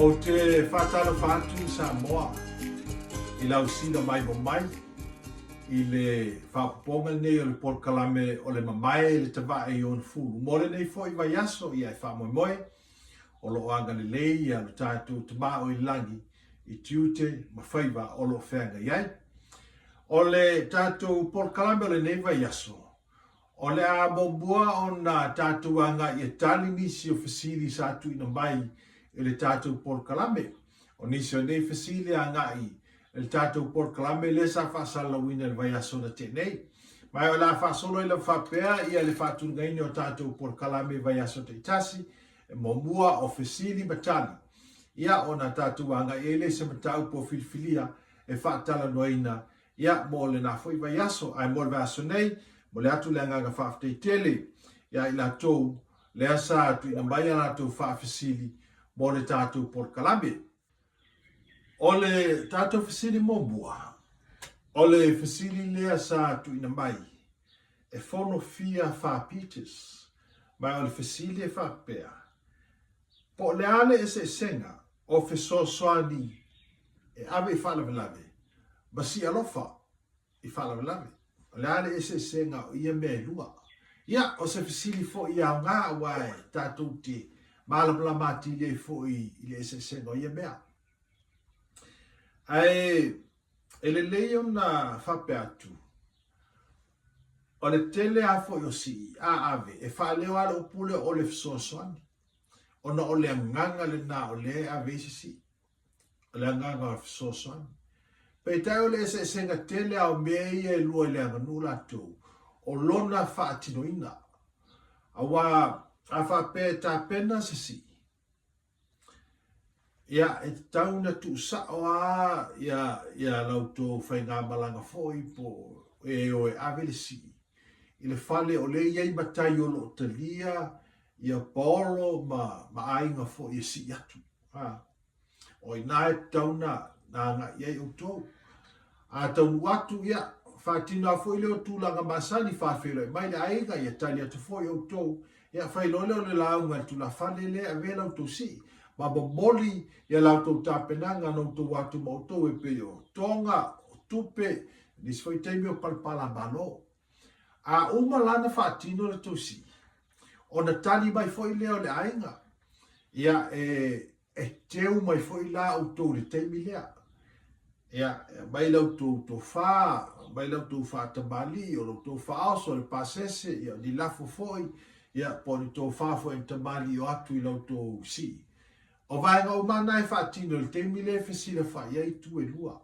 Ou te faatalofa atu Samoa i lau sila maimoa mai i le faaopoopoga lenei o le polokalame o le mamae i le tavae i ona fulu. Mo lenei foi vaiaso, ia e faamoemoe o lo o agalelei ia lo tatou Tama o i le lagi i tiute ma faiva o lo o feagai ai. O le tatou polokalame o lenei vaiaso, O le a muamua ona tatou agai e tali nisi o fesili sa tuuina mai i le tatou polokalame. O nisi o nei fesili agai i le tatou polokalame lea sa faasalalauina i le vaiaso na tea nei. Ma o le a faasolo ai lava faapea ia le faatulagaina o tatou polokalame i vaiaso taitasi, e muamua o fesili ma tali, ia ona tatou agai ai lea i se mataupu o filifilia e faatalanoaina Ia, mo lena foi vaiaso, ae mo le vaiaso nei, momoli atu le agaga faafetai tele ia i latou lea sa tuuina mai a latou faafesili mo le tatou polokalame. O le tatou fesili muamua, o le fesili lea sa tuuina mai e Fonofia Fa Peters, ma o le fesili e faapea, Po o le a le eseesega o fesoasoani e ave i faalavelave ma sii alofa i faalavelave? O le a le eseesega o ia mea e lua? Ia, o se fesili foi e aoga aua e tatou te malamalama atili ai foi i le eseesega o ia mea. Ae e lelei ona faapea atu, o le tele lava foi o sii a ave e faaleo lava le upu lea o le fesoasoani, ona o le agaga lena o lea e ave ai se sii, o le agaga o le fesoasoani. Peitai o le eseesega tele lava o mea ia e lua i le aganuu latou, o lona faatinoina. Aua a faapea e tapena se sii, Ia, e tatau ona tuusao lava ia, ia la outou faigamalaga foi po o e o e ave le sii i le fale o lea e i ai matai o lo o talia ia paolo ma, ma aiga foi e sii atu. Ha. O i ina e tatau ona agai i ai outou. A taunuu atu, ia, faatino lava foi lea o tulaga masani, faafeiloai mai le aiga, ia tali atu foi outou. Ia, fai loa lea o le lauga i le tulafale lea e avea la outou sii, ma momoli ia la outou tapenaga na outou atu ma outou e pei o toga, o tupe, nisi foi taimi o palapalamalo. A uma la ona faatino la outou sii, ona tali mai foi lea o le aiga, ia, e, E teu mai foi la outou i le taimi lea. Ia, e aumai la outou tofa, aumai la outou faatamalii, o la outou faaoso, o le pasese, ia, o ni lafo foi, ia, po o ni tofa foi a ni tamalii o atu i la outou sii. O vaega uma na e faatino i le taimi lea e fesilafai ai itu e lua.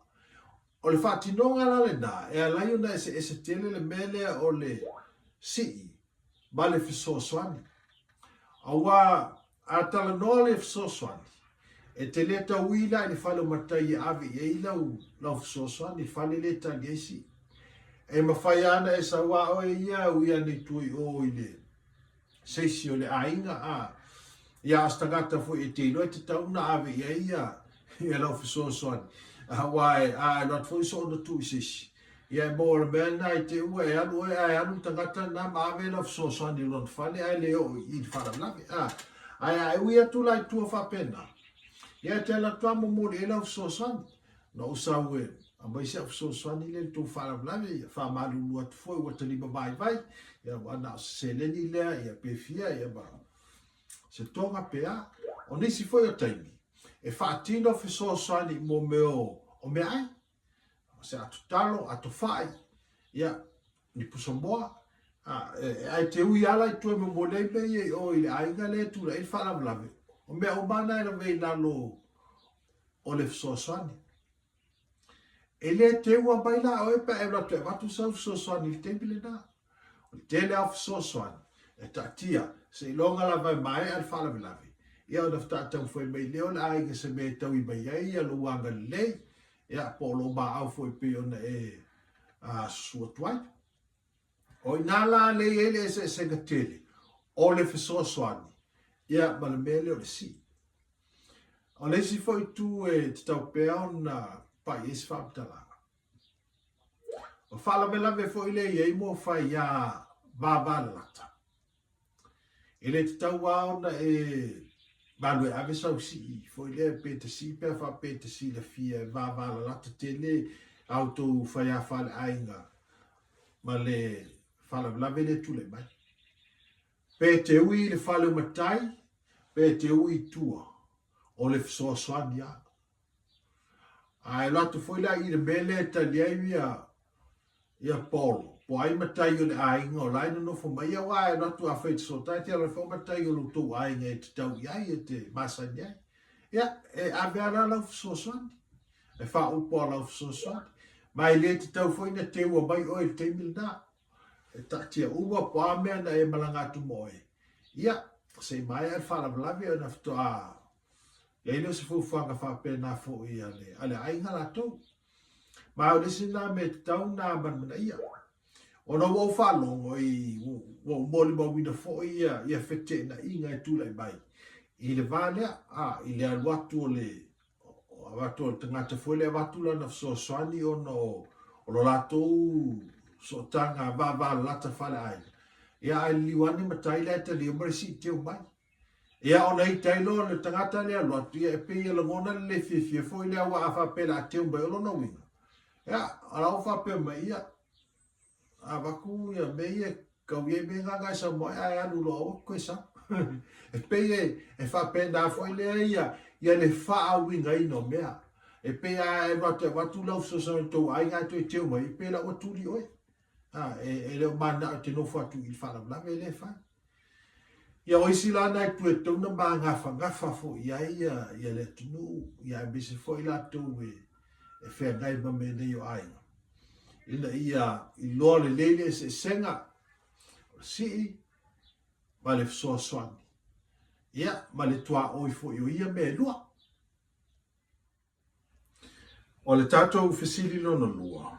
O le faatinoga la lena, e ala ai ona eseese tele le mea lea o le sii ma le fesoasoani. Aua a talanoa le fesoasoani, e te le tauī la i le fale o matai e ave i ai lau, lau fesoasoani, le fale lea e tali ai sii. E mafai lava ona e sau a oe ia, ui ane i tua i o i le se isi o le aiga, a, ia, a o se tagata foi e te iloa e tatau ona ave i ai ia, ia lau fesoasoani, aua e, a alu atu foi soona tuu i se isi, ia e maua o le mea lena i te ua e alu oe ae alu le tagata lena ma ave lau fesoasoani i lona fale ae le oo i i le faalavelave, a. Ae a e ui atu la i tua faapena, ia e te alu atu lava momoli i ai lau fesoasoani. Na ou sau e aumai si au fesoasoani lea i le tou faalavelave, ia faamalulu atu foi ua ta lima vaivai, ia ua na o se seleni lea, ia pe fia, ia ma se toga pe a. O nisi foi o taimi, e faatino fesoasoani i mo mea o meaai, o se ato talo, ato fai, ia, ni pusa moa, a, e, ae te ui lava la i tua e momoli ai mea ia i o i le aiga lea e tulai ai le faalavelave, o mea uma na e lawe i lalo o le fesoasoani. E le teua mai la oe pe a e alu atu e avatu sau fesoasoani i le taimi lena. O le tele lava o fesoasoani e taatia seiloga lava e maea le faalavelave, ia ona faatoa taumafai mai lea o le aiga i se mea e taui mai ai ia lou agalelei, ia po o lou maau foi e pei ona e susu atu ai. O i ina la lea e i ai le eseesega tele o le fesoasoani ia ma le mea lea o le sii. O le isi foi itu e tatau pea ona pai ai se faamatalaga, o faalavelave foi lea e i ai mo faiā vavalalata. E le tatau lava ona e Ma alu e ave sau sii foi lea pe te sii pe a faapea e te silafia e vavalalata tele a outou faiafa a le aiga ma le faalavelave lea e tulai mai. Pe te ui i le fale o matai, pe te ui i tua, o le fesoasoani lava. Ae alu atu foi la i le mea lea e tali ai ia ia Paul, po o ai matai o le aiga o la e nonofo mai, ia aua e alu atu afai e te sotai, e te alu atu foi matai o lo outou aiga e te tau i ai, e te masani ai. Ia, e ave lava la lau fesoasoani, e faaupu lava lau fesoasoani. Ma e le tatau foi ona teua mai oe i le taimi lena. E taatia uma po o a mea na e malaga atu ma oe, ia, se i maea le faalavelave ona faatoa i ai lea o se fuafuaga faapena foi a le, a le aiga latou. Ma o le isi lena mea e tatau ona manamanaia. Ona ua ou faalogo i, ua ou molimauina foi ia, ia feteenaiga e tulai mai i le va lea, a, i le alu atu o le, avatu o le tagata foi lea avatu lana fesoasoani ona o, o lo latou sootaga vavalalata faaleaiga. Ia, ae liliu ane matai la e talia ma le sii teu mai. Ia ona ita ai loa le tagata lea alu atu, ia e pei e lagona le le fiafia foi lea aua a faapea o le a teu mai, o lona uiga, ia, o la ua faapea mai, ia, a avatu ia mea ia e kau i ai mea na e sau mai ae alu loa aua toe sau. E pei e, e faapena foi lea ia, ia le faauigaina o mea. E pei a e alu atu e avatu lau fesoasoani i le tou aiga ae toe teu mai, e pei la ua tuli oe. A, e, e le o mananao e te nofo atu i le faalavelave lea e fai. Ia o isi la na itu e tatau ona magafagafa foi i ai ia, ia le atunuu, ia aemaise foi latou e, e feagai ma mea nei o aiga. Ina ia iloa lelei le eseesega o le sii ma le fesoasoani. Ia, ma le tuaoi foi o ia mea e lua. O le tatou fesili lona lua,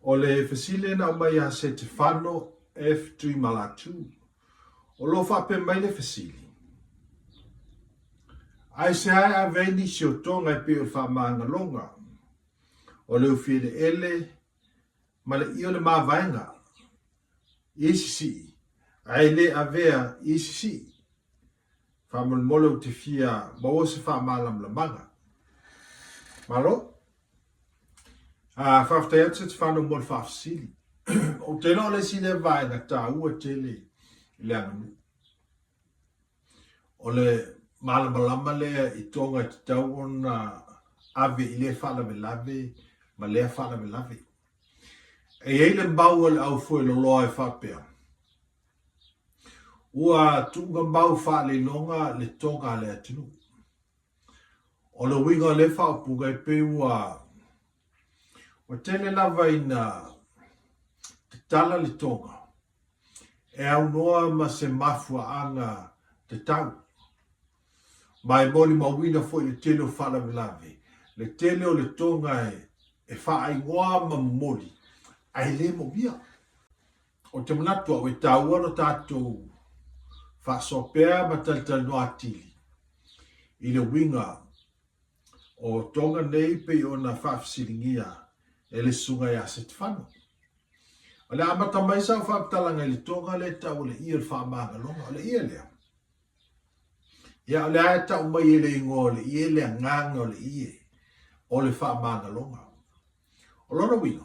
o le fesili na aumai ia Setefano F. Tuimalatu. O lo o faapea mai le fesili, Aisea e ave ai nisi o toga e pei o le faamagaloga, o le ufi eleele ma le ie o le mavaega i isi sii, ae le avea i isi sii? Faamolemole ou te fia maua se faamalamalamaga. Malo. Ah, faafetai atu Setefano mo le faafesili. Ou te iloa o le isi lea vaega taua tele i le aganuu. O le malamalama lea i toga e tatau ona ave i lea faalavelave ma lea faalavelave. E i ai le mau a le aufueloloa e faapea, Ua tuugamau faaleiloga le toga a le atunuu. O le uiga o lea faaupuga e pei ua ua tele lava ina tatala le toga e aunoa ma se mafuaaga tatau. Ma e molimauina foi le tele o faalavelave, le tele o le toga e faaigoa ma momoli ae le moomia. Ou te manatu au e taua lo tatou faasoa pea ma talatalanoa atili i le uiga o toga nei pei ona faafesiligia e le Susuga ia Setefano. O le a amata mai sau faamatalaga i le toga lea e tau o le ie o le faamagaloga. O le ie lea, ia o lea e tau mai e le igoa o le ie le agaga o le ie o le faamagaloga. O lona uiga,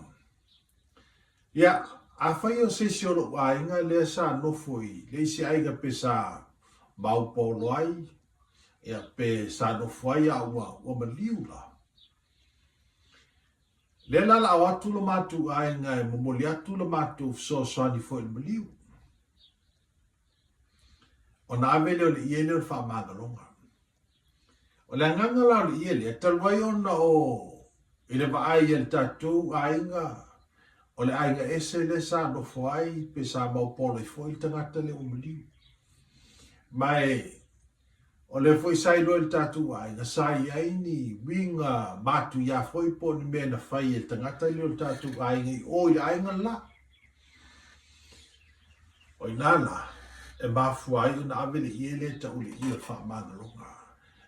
Ia, afai o se isi o lou aiga lea sa nofo i le isi aiga pe sa maopaolo ai, ia, pe sa nofo ai a ua, ua maliu la. Lea la la o atu lo matou aiga e momoli atu lo matou fesoasoani foi i le maliu. Ona ave lea o le ie lea o le faamagaloga. O le agaga la o le ie lea, talu ai ona o i le vaai a le tatou aiga, o le aiga ese lea sa nofo ai pe sa maopolo ai foi le tagata lea ua maliu. Ma e o lea foi sa iloa e le tatou aiga, sa i ai ni uiga matuia foi po o ni mea na fai e le tagata lea o le tatou aiga i o i le aiga le la. O i ina la e mafua ai ona ave le ie lea e tau le ie o le faamagaloga,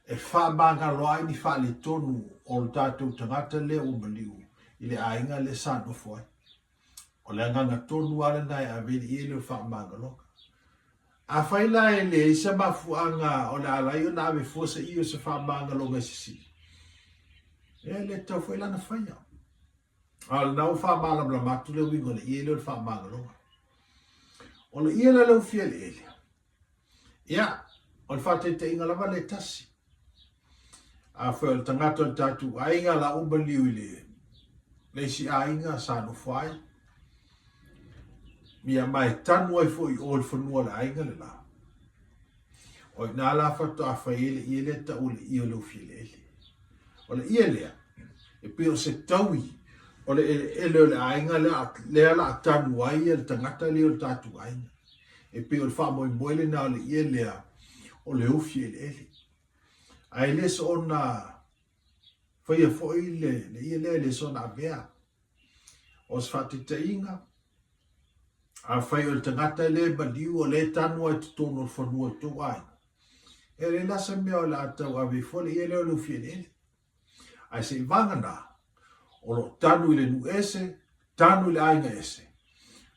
e faamagalo ai ni faaletonu o le tatou tagata lea ua maliu i le aiga lea sa nofo ai. O le agaga tonu lava lena e ave ai le ie lea o le faamagaloga. Afai la e leai se mafuaaga o le a ala ai ona ave fua se ie o se faamagaloga i se sii, e le tatau foi la ona faia. A o lena ua faamalamalama atu le uiga o le ie lea o le faamagaloga. O le ie la lea ua fia eleele, ia, o le faataitaiga lava lea e tasi. Afai o le tagata o le tatou aiga la ua maliu i le le isi aiga sa nofo ai, ia ma e tanu ai foi i o i le fanua o le aiga le la. O i ina la faatoa fai ai le ie lea tau o le ie o le ufi eleele. O le ie lea, e pei o se taui o le eleele o le aiga lea, lea la a tanu ai le tagata lea o le tatou aiga. E pei o le faamoemoe lena o le ie lea o le ufi eleele. Ae le soona faia foi le ie lea, e le soona avea. O se faataitaiga, afai o le tagata lea e maliu o lea e tanu ai i totonu o le fanua o le tou aiga, e leai la se mea o le a tau ave ifo le ie lea o le ufi eleele. Ae se i vagana, o lo o tanu i le nuu ese, tanu i le aiga ese,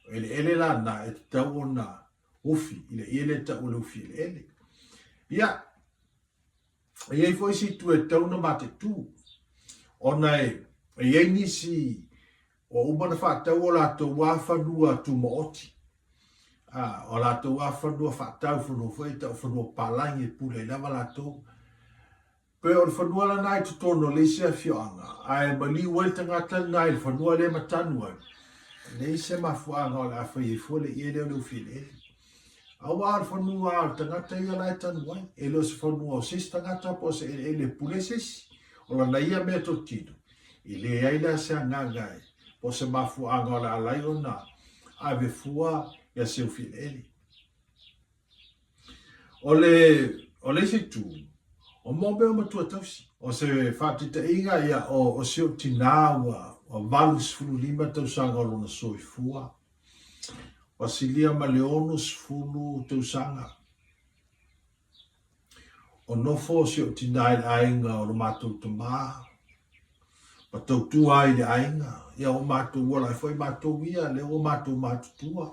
o eleele la na e tatau ona ufi i le ie lea e tau o le ufi eleele. Ia, e i ai foi isi itu e tatau ona mataitu, ona e i ai nisi ua uma ona faatau o latou lava fanua tumaoti, o latou lava fanua faatau, fanua foi e tau fanua palagi e pule ai lava latou. Pe o le fanua lena i totonu o le isi afioaga, ae maliu ai le tagata lena i le fanua lea ma tanu ai, e leai se mafuaaga o le a fai ai fua le ie lea o le ufi eleele. Aua o le fanua lava o le tagata ia la e tanu ai, e le o se fanua o se isi tagata po o se eleele e pule ai se isi. O lana ia meatotino, e leai la se agaga e, po o se mafuaaga o le a ala ai ona ave fua ia se ufi eleele. O le, o le isi itu, o mea o matua tausi. O se faataitaiga, ia, o, o si ou tinā ua, ua 85 tausaga o lona soifua, ua silia ma le 60 tausaga. O nofo si ou tinā i le aiga o lo matou tamā, ma tautua ai i le aiga, ia ua matou ola ai foi matou ia, lea ua matou matutua,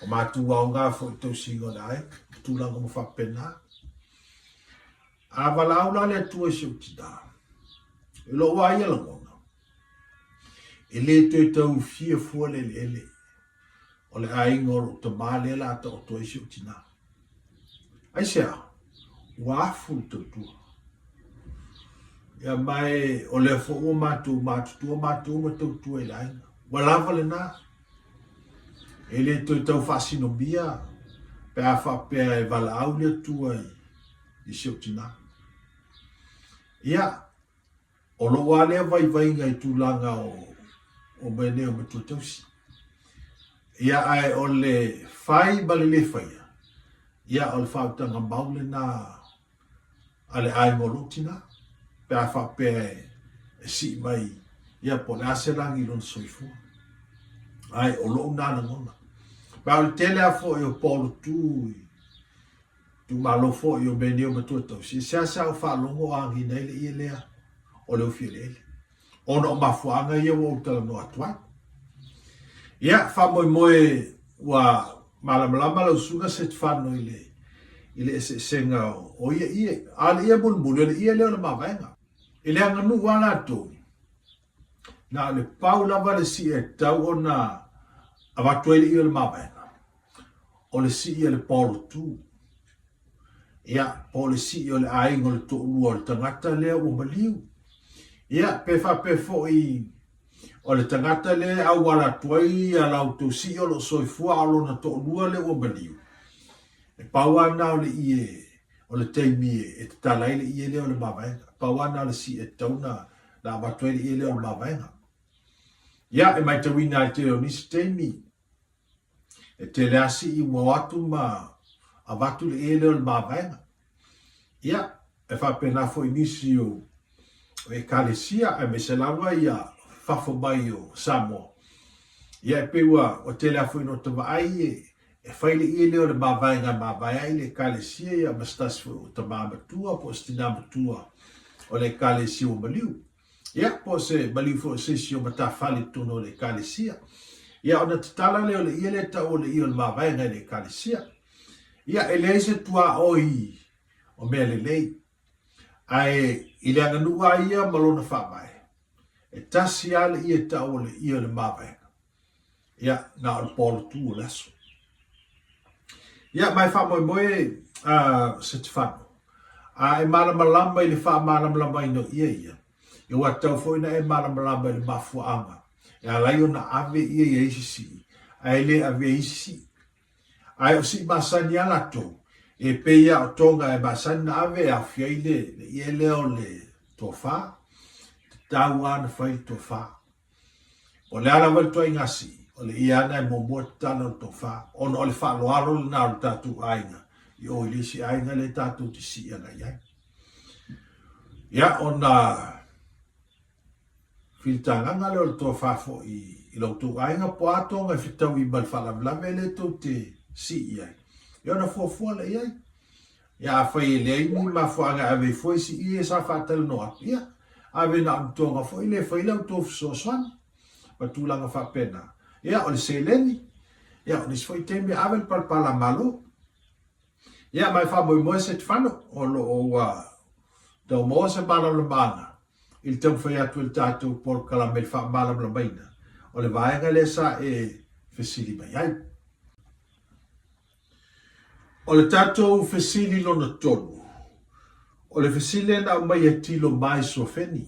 ua matou aoga foi i tausiga o le aiga, ma tulaga uma faapena. A valaau la le Atua i si ou tinā, i lou lava ia lagona, e le toe tau fia fua le eleele o le aiga o lou tamā lea la taoto ai si ou tinā. Aisea? Ua afu le tautua. Ia ma e o lea foi ua matou matutua matou ma tautua i le aiga. Ua lava lena. E le toe tau faasinomia pe a faapea e valaau le Atua i si ou tinā. Ia, O lou lava lea vaivaiga i tulaga o mea nei o matua tausi. Ia ae o le fai ma le le faia, ia o le faautaga mau lena a le aiga o lou tina, pe a faapea e sii mai, ia po o le a se lagi i lona soifua. Ae o lou na lagona. Ma o le tele lava foi o paolotu i Itumalo foi o mea nei o matua tausi, e seasea ou faalogo o agiina ai le ie lea o le ufi eleele, ona o mafuaaga ia ua ou talanoa atu ai. Ia, faamoemoe ua malamalama lau susuga Setefano i le i le eseesega o ia ie. A o le ie mulimuli, o le ie lea o le mavaega. I le aganuu a latou, na o le pau lava le sii e tatau ona avatu ai le ie o le mavaega, o le sii a le paolotu, ia, po o le sii o le aiga o le toalua o le tagata lea ua maliu. Ia, pe faapea foi o le tagata lea e auala atu ai ia la outou sii o lo o soifua a o lona toalua lea ua maliu, e pau lava lena o le ie o le taimi e tatala ai le ie lea o le mavaega. Pau lava lena o le sii e tatau ona avatu ai le ie lea o le mavaega. Ia, e matauina ai le tele o nisi taimi, E tele lava sii ua o atu ma avatu le ie lea o le mavaega. Ia, e faapena foi nisi o Ekalesia aemaise lava ia fafo mai o Samoa. Ia, e pei ua tele lava foi ina ota vaai e fai le ie lea o le mavaega e mavae ai le Ekalesia ia ma se tasi foi o tama matua po o se tina matua o le Ekalesia ua maliu. Ia, po o se maliu foi o se isi o matafale i totonu o le Ekalesia. Ia, ona tatala lea o le ie lea e tau o le ie o le mavaega i le Ekalesia. Ia, e leai se tuaoi o mea lelei, ae i le aganuu lava ia ma lona faavae, e tasi lava le ie e tau o le ie o le mavaega. Ia, na o le polotu o le aso. Ia, ma e faamoemoe a Setefano, a e malamalama i le faamalamalamaina o ie ia, ia ua tatau foi ona e malamalama i le mafuaaga e ala ai ona ave ie ia isi sii, ae le avea isi sii. Ae o sii masani a latou, e pei a o toga e masani na ave e aofia ai le ie lea o le tofa, tatau lava ona fai le tofa. O le a lava le ituaiga sii, o le ie lava lena e muamua tatala o le tofa, ona o le faaaloalo lena o le tatou aiga i o i le isi aiga lea tatou te sii agai ai. Ia, ona filitagaga lea o le tofa foi i lo outou aiga po o a toga e fetaui ma le faalavelave lea tou te sii i ai, ia ona fuafua lea i ai. Ia afai e leai ni mafuaaga e ave ai fua isi ie sa faatalanoa atu, ia ave na o ni toga foi lea e fai la outou fesoasoani ma tulaga faapena. Ia o le seleni, ia o nisi foi taimi e ave le palapala a Malo. Ia ma e faamoemoe Setefano o lo o ua tau maua se malamalamaga i le taumafai atu e le tatou polokalame i le faamalamalamaina o le vaega lea sa e fesili mai ai. O le tatou fesili lona tolu, o le fesili lea na aumai e Tilo Mai Suafeni.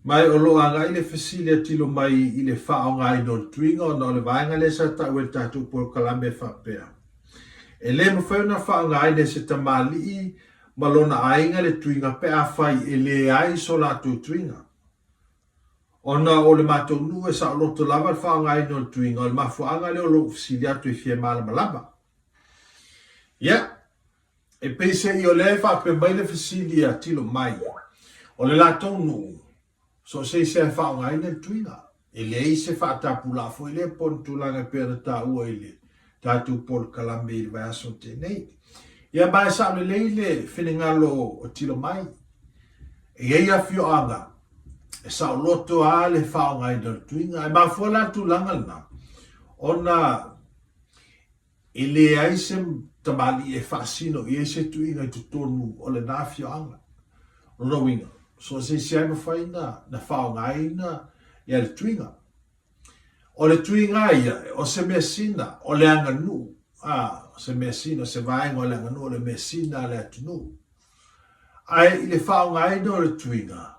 Ma o lo o agai le fesili a Tilo Mai i le faaaogaina o le tuiga ona o le vaega lea sa taua e le tatou polokalame e faapea, E le mafai ona faaaogaina e se tamalii ma lona aiga le tuiga pe afai e leai so latou tuiga. Ona o le matou nuu e saoloto lava le faaaogaina o le tuiga, o le mafuaaga lea o lou fesili atu e fia malamalama. Ia, e peiseai o lea e faapea mai le fesili a tilo mai, o le latou nuu, so o se isi lava e faaaogaina le tuiga. E leai se faatapulaa foi lea po o ni tulaga e pei ona taua i le tatou polokalame i le vaiaso na tea nei. Ia ma e sao lelei le finagalo o tilo mai. E i ai afioaga e saoloto lava le faaaogaina o le tuiga. Ae mafua la le tulaga lena ona e leai se tamalii e faasino i ai se tuiga i totonu o lena afioaga. O lona uiga, so o se isi lava e mafai ona faaaogaina ia le tuiga. O le tuiga ia, o se measina o le aganuu, a, o se measina, o se vaega o le aganuu, o le measina a le atunuu. Ae i le faaaogaina o le tuiga,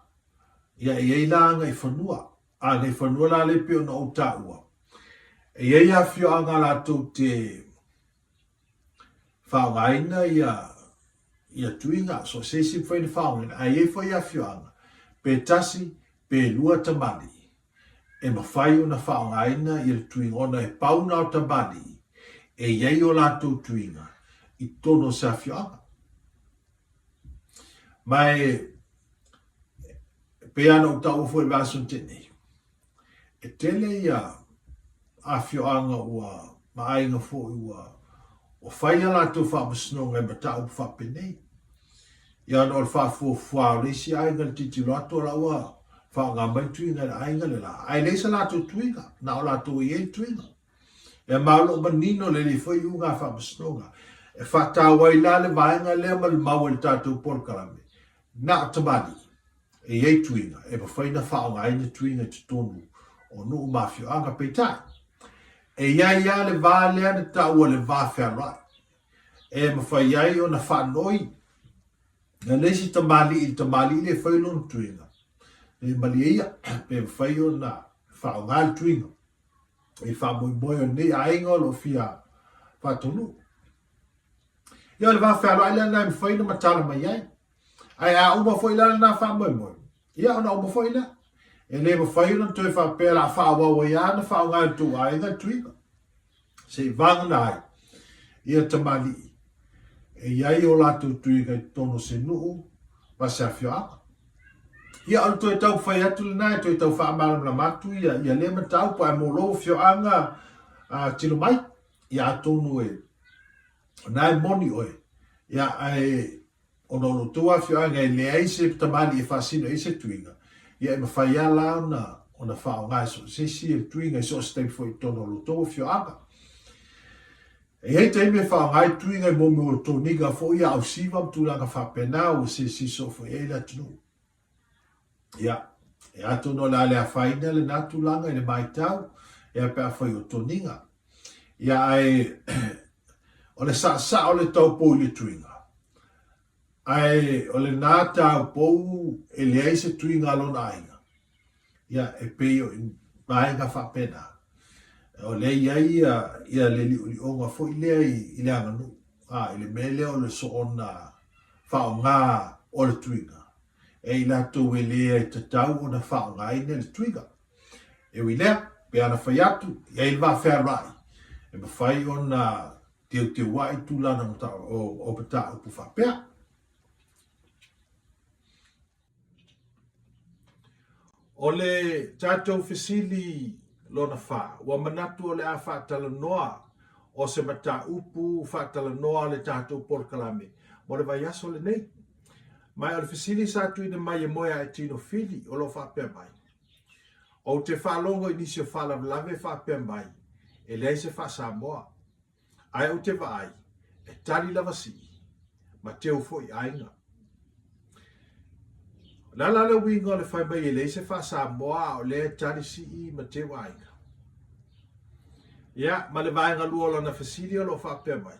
ia e i ai la agaifanua. Agaifanua la lea e pei ona ou taua, e i ai afioaga latou te faaaogaina ia ia tuiga, so o se isi mafai ona faaaogaina, ae i ai foi afioaga, pe tasi pe lua tamalii, e mafai ona faaaogaina ia le tuiga ona e pau na o tamalii e i ai o latou tuiga i totonu o se afioaga. Ma e pei lava ona ou taua foi i le vaiaso na tea nei, e tele ia afioaga ua ma aiga foi ua ua fai a latou faamasinoga i mataupu faapenei. Ia ona o le faafuafua o le isi aiga i le tilotilo atu o la ua faaaoga mai le tuiga i le aiga le la, ae leai se latou tuiga, na o latou e i ai le tuiga. Ia ma o lo o manino lelei foi iuga a faamasinoga. E faataua ai la le vaega lea ma le mau e le tatou polokalame, na o tamalii e i ai tuiga, e mafai ona faaaogaina tuiga i totonu o nuu ma afioaga. Peitai, e i ai lava le va lea na taua le va fealoai, e mafai ai ona faanoi le isi tamalii i le tamalii lea e fai lona tuiga, e malie ia pe mafai ona faaaoga le tuiga i le faamoemoe o lenei aiga o lo o fia faataunuu. Ia o le va fealoai lea lena e mafai ona matala mai ai. Ae a uma foi la lena faamoemoe, ia ona uma foi lea. E le mafai ona toe faapea o le a faaauau ai lava ona faaaoga e le tou aiga le tuiga. Se i vagana ai ia tamalii e i ai o latou tuiga i totonu o se nuu ma se afioaga. Ia o le toe taumafai atu lena e toe tau faamalamalama atu ia, ia lea mataupu ae mo lou afioaga a tilo mai, ia atonu e o na e moni oe, ia ae ona o lo outou afioaga e leai se tamalii e faasino i ai se tuiga, ia e mafai lava la ona, ona faaaoga e so o se isi le tuiga i so o se taimi foi i totonu o lo outou afioaga. E i ai taimi e faaaoga ai tuiga i mea o toniga foi ia ausiva ma tulaga faapena ua silasila soo foi i ai le atunuu. Ia, e atonu o le a le afaina lena tulaga i le matau, ia pe afai o toniga. Ia ae o le saasao o le taupou i le tuiga, ae o lena taupou e leai se tuiga a lona aiga. Ia, e pei o vaega faapena, o lea e i ai ia le liolioga foi lea i le aganuu, a, i le mea lea o le soona faaaoga o le tuiga, e i latou e le tatau ona faaaogaina le tuiga. E ui i lea, pei ona fai atu, e i ai le vaafealoai e mafai ona teuteuai tulaga o mataupu faapea. O le tatou fesili lona fa, ua manatu o le a faatalanoa o se mataupu faatalanoa le tatou polokalame mo le vaiaso lenei. Ma o le fesili sa tuuina mai e Moeaetino Fili o lo o faapea mai, Ou te faalogo i nisi o faalavelave faapea mai, e leai se faa-Samoa. Ae ou te vaai, e tali lava sii, ma teu foi aiga. O le a la le uiga o le fai mai e leai se faa-Samoa a o lea e tali sii ma teu aiga? Ia, ma le vaega lua o lana fesili o lo o faapea mai,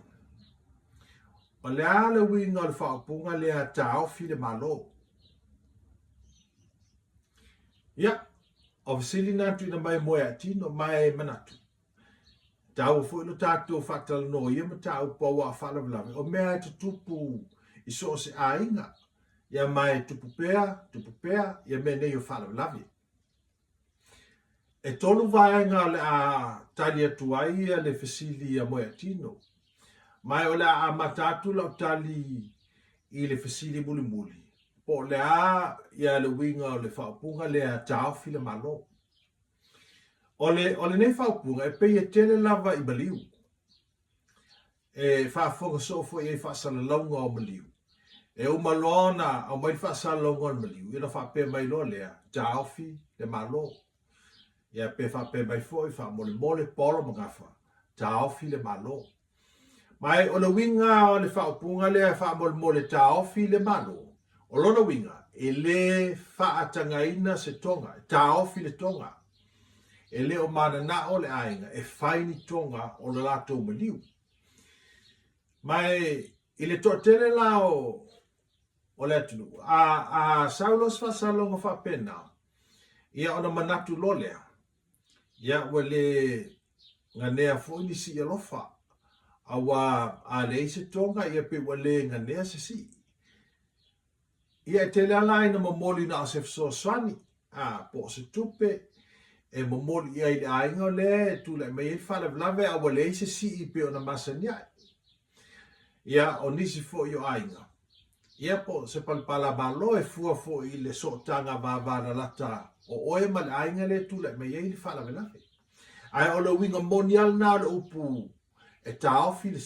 O le a le uiga o le faaupuga lea taofi le Malo? Ia, o fesili na tuuina mai mo Moeaetino, ma e manatu, Taua foi lo tatou faatalanoa i ia mataupu aua o faalavelave o mea e tutupu i so o se aiga, ia ma e tupu pea, tupu pea ia mea nei o faalavelave. E tolu vaega o le a tali atu ai ia le fesili a Moeatino, ma e o le a amata atu lau tali i le fesili mulimuli, po o le a ia le uiga o le faaupuga lea taofi le Malo. O le, o lenei faaupuga e pei e tele lava i maliu. E faafofoga soo foi i ai faasalalauga o maliu. E uma loa ona aumai le faasalalauga o le maliu, ia ona faapea mai loa lea, taofi le Malo. Ia pe faapea mai foi, faamolemole paolo ma gafa, taofi le Malo. Ma e o le uiga o le faaupuga lea faamolemole taofi le Malo, o lona uiga, e le faatagaina se toga, e taofi le toga. E le o mananao le aiga e fai ni toga o le latou maliu. Ma e i le toatele la o, o le atunuu, a, a sau loa se faasalalauga faapena, ia ona manatu loa lea, Ia, ua le ganea foi ni sii alofa, auā a leai se toga, ia pei ua le ganea se sii. Ia, e tele lava la ina momoli na o se fesoasoani, a, po o se tupe e momoli i ai i le aiga o lea e tulai mai ai le faalavelave a ua leai se sii pei ona masani ai. Ia, o nisi foi o aiga, ia po o se palapala malo e fua foi i le sootaga vavalalata o oe ma le aiga lea e tulai mai ai le faalavelave. Ae o le uiga moni lava lena o le upu e taofi le,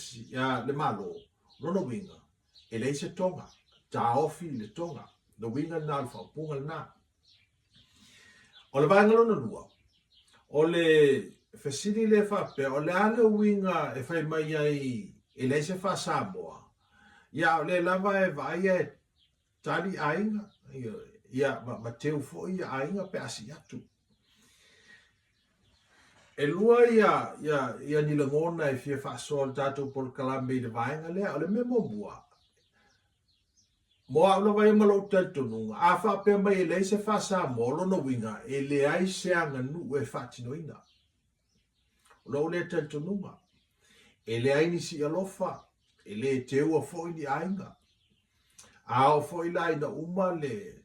le Malo, lona uiga, e leai se toga, taofi le toga. Le uiga lena o le faaupuga lena. O le vaega lona lua, o le fesili lea faapea, o le a le uiga e fai mai ai e leai se faa-Samoa, ia a o lea lava e vaaia e tali aiga, ia ma teu foi aiga pe a sii atu. E lua ia, ia, ia ni lagona e fia faasoa le tatou polokalame i le vaega lea. O le mea muamua, Mo au lava ia ma lou talitonuga, a faapea mai e leai se faa-Samoa, o lona uiga, e leai se aganuu e faatinoina. O lou lea talitonuga, e leai ni sialofa, e le teua foi ni aiga. A oo foi la ina uma le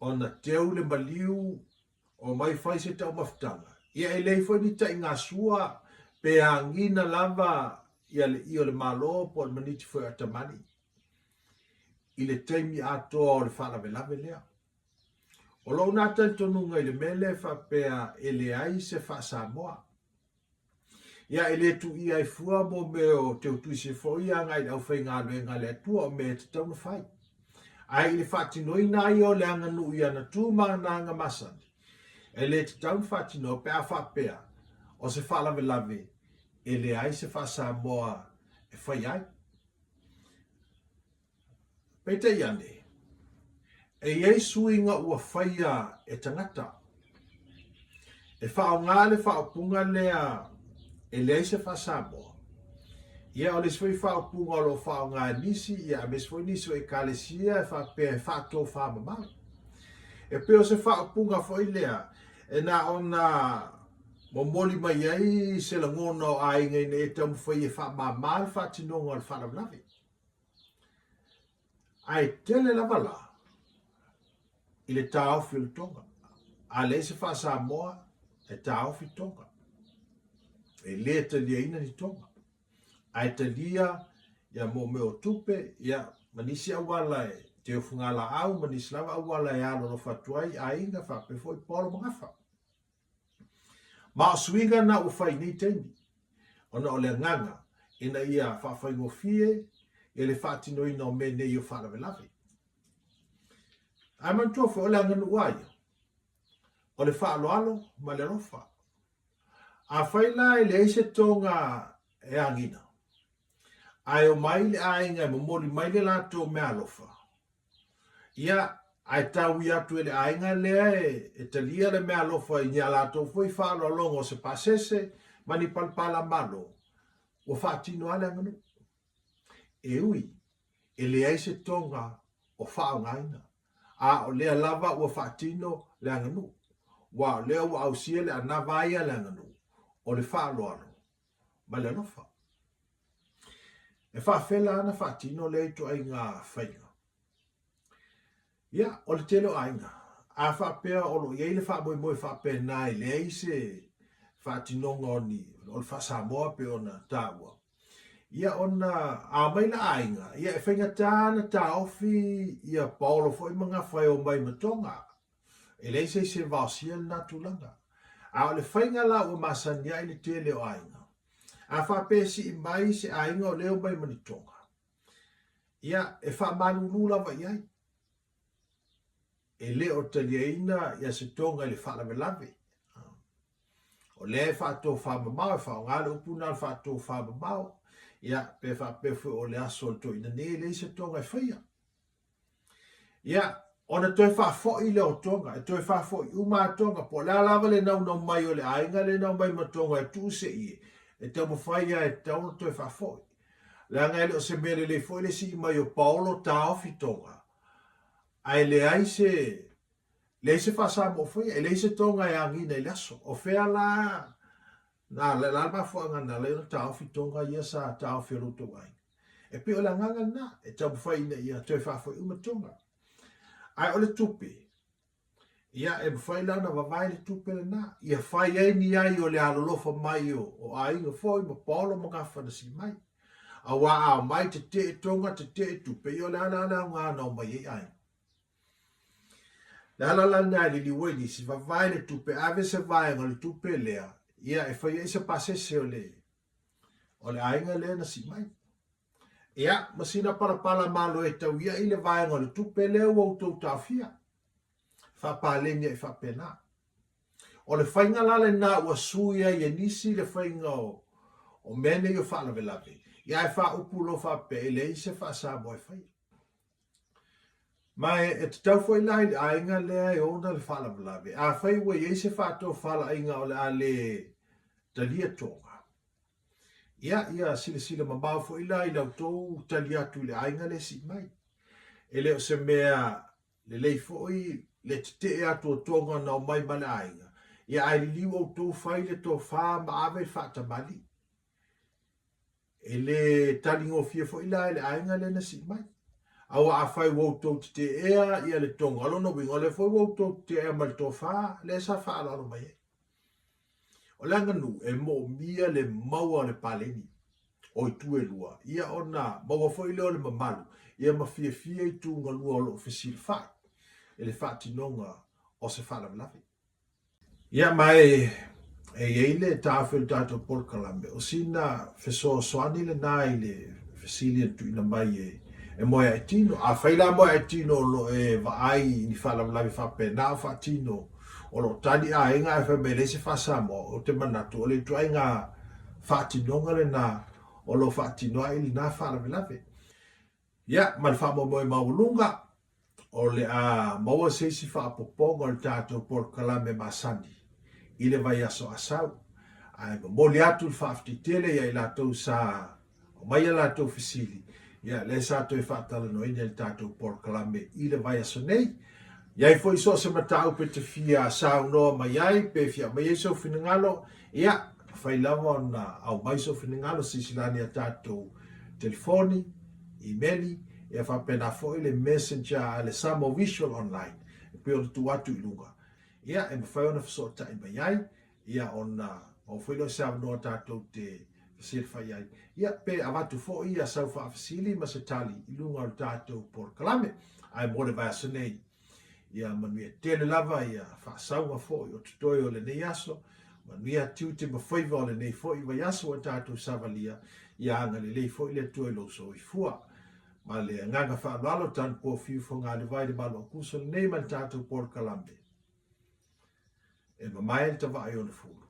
ona teu le maliu Omai fai se taumafataga. Ia e leai foi ni taigasua pe agina lava ia le i o le Malo po o le maniti foi o Atamani i le taimi atoa o le faalavelave lea. O lou na talitonuga i le mea lea e faapea e leai se faa-Samoa. Ia, e le tuuia ai fua mo mea o teutuisi foi agai i le aufaigaluega a le Atua o mea e tatau ona fai. Ae i le faatinoina ai o le aganuu i ana tu ma ana aga masani, e le tatau ona faatinoa pe a faapea o se faalavelave e leai se faa-Samoa e faia ai. Peitai ane, e i ai suiga ua faia e tagata. E faaaoga le faaupuga lea e leai se faa-Samoa. Ia, o le isi foi faaupuga o lo o faaaoga e nisi, ia, aemaise foi nisi o ekalesia e faapea e faatofamamao. E pei o se faaupuga foi lea e na ona momoli mai ai se lagona o aiga ina ia taumafai e faamama le faatinoga o le faalavelave. Ae tele lava la i le taofi o le toga. A leai se faa-Samoa, e taofi toga. E le taliaina ni toga. Ae talia ia mo mea o tupe, ia, ma nisi auala e teu fugalaau, ma nisi lava auala e alolofa atu ai aiga faapea foi paolo ma gafa. Ma o suiga na ua fai i nei taimi, ona o le agaga ina ia faafaigofie ia le faatinoina o mea nei o faalavelave. Ae manatua foi, o le aganuu a ia, o le faaaloalo ma le alofa. Afai la e leai se toga e agina, ae omai le aiga e momoli mai le latou meaalofa, Ia, ae taui atu e le aiga lea e talia le meaalofa i ni a latou foi faaaloaloga o se pasese ma ni palapala Malo, ua faatino lava le aganuu. E ui, e leai se toga o faaaogaina, a o lea lava ua faatino le aganuu, aua o lea ua ausia le anava ai a le aganuu, o le faaaloalo ma le alofa. E faafela ana faatino lea ituaiga faiga? Ia, o le tele o aiga, a faapea o lo o i ai le faamoemoe faapena e leai se faatinoga o ni o le faa-Samoa pei ona taua, ia ona a omai la aiga, ia e faigata ona taofi ia paolo foi ma gafa e omai ma Toga. E leai se isi e vaosia lena tulaga. A o le faiga la ua masani ai le tele o aiga, a faapea e sii mai se aiga o lea e omai ma ni toga, ia, e faamalulu lava i ai. E le o taliaina ia se toga i le faalavelave. O lea e faatofamamao, e faaaoga le upu lena o le faatofamamao, ia, pe faapea foi o le aso o le toeaina nei e leai se toga e faia. Ia, ona toe faafoi lea o Toga, e toe faafoi uma a Toga, po o le a lava le naunau mai o le aiga lea e nau mai ma Toga e tuu se ie, e taumafai lava e tatau ona toe faafoi. Leaga e le o se mea lelei foi le sii mai o Paolo taofi Toga, ae leai se, leai se faa-Samoa o faia, e leai se Toga e agiina i le aso. O fea la Na, le la mafuaaga na ala ai ona taofi toga ia sa taofi e lo outou aiga. E pei o le agaga lena, e taumafai ina ia toe faafoi uma toga. Ae o le tupe, ia e mafai la ona vavae le tupe lena, ia fai ai ni ai o le alolofa mai o, o aiga foi ma paolo ma gafa na sii mai. Auā a omai tetee toga, tetee tupe, ia o le a la le aoga na omai ai aiga. Le ala la lena e liliu ai nisi, vavae le tupe, ave se vaega o le tupe lea, ia e fai ai se pasese o le, o le aiga lea na sii mai. Ia, ma sina palapala malo e tauia'i le vaega o le tupe lea ua outou taofia. Faapaleni ai faapena. O le faiga la lena ua sui ai e nisi le faiga o, o mea nei o faalavelave, ia ae faaupu loa faapea e leai se faa-Samoa e faia. Ma e tatau foi la i le aiga lea e ona le faalavelave, afai ua i ai se faatofalaiga o le a le talia toga, ia, ia silasila mamao foi la i la outou tali atu i le aiga lea e sii mai. E le o se mea lelei foi le tetee atu o toga na omai ma le aiga, ia ae liliu outou fai le tofa ma ave le faatamalii. E le taligofie foi la e le aiga lea na sii mai. Aua afai ua outou teteea ia le toga, o lona uiga o lea foi ua outou teteea ma le tofa lea sa faaaloalo mai ai. O le aganuu e moomia le maua o le paleni o itu e lua, ia ona maua foi lea o le mamalu, ia ma fiafia itu galua o lo o fesilafai i le faatinoga o se faalavelave. Ia, ma e i ai le taofi o le tatou polokalame, o sina fesoasoani lena i le fesili na tuuina mai e, e Moeaetino. Afai la Moeaetino o lo o e vaai i ni faalavelave faapena o faatino, o lo o tali aiga ae fai mai e leai se faa-Samoa, ou te manatu o le ituaiga faatinoga lena o lo o faatino ai lena faalavelave. Ia, ma le faamoemoe maualuga, o le a maua se isi faaopoopoga o le tatou polokalame masani i le vaiaso a sau. Ae momoli atu le faafetai tele ia i latou sa aumai a latou fesili, ia lea sa toe faatalanoaina i le tatou polokalame i le vaiaso nei. I ai foi so o se mataupu e te fia saunoa mai ai pe fia aumai ai sou finagalo, ia, mafai lava ona aumai sou finagalo, silasila ane i a tatou telefoni, imeli, ia faapena foi le messenger a le Samoa Visual Online e pei ona tuu atu i luga. Ia, e mafai ona fesootai mai ai, ia ona maua foi lea o se avanoa tatou te fesilafai ai. Ia, pe avatu foi ia sau faafesili ma se tali i luga o le tatou polokalame. Ae mo le vaiaso nei, ia manuia tele lava ia faasauga foi o totoe o lenei aso, manuia tiute ma faiva o lenei foi vaiaso ua tatou savalia, ia agalelei foi le Atua i lou soifua. Ma le agaga faaaloalo, Tanu Fiu Fogalevai le Malo Aukuso lenei ma le tatou polokalame. E mamae le tavae o le fulu.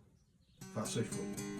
Faasoifua.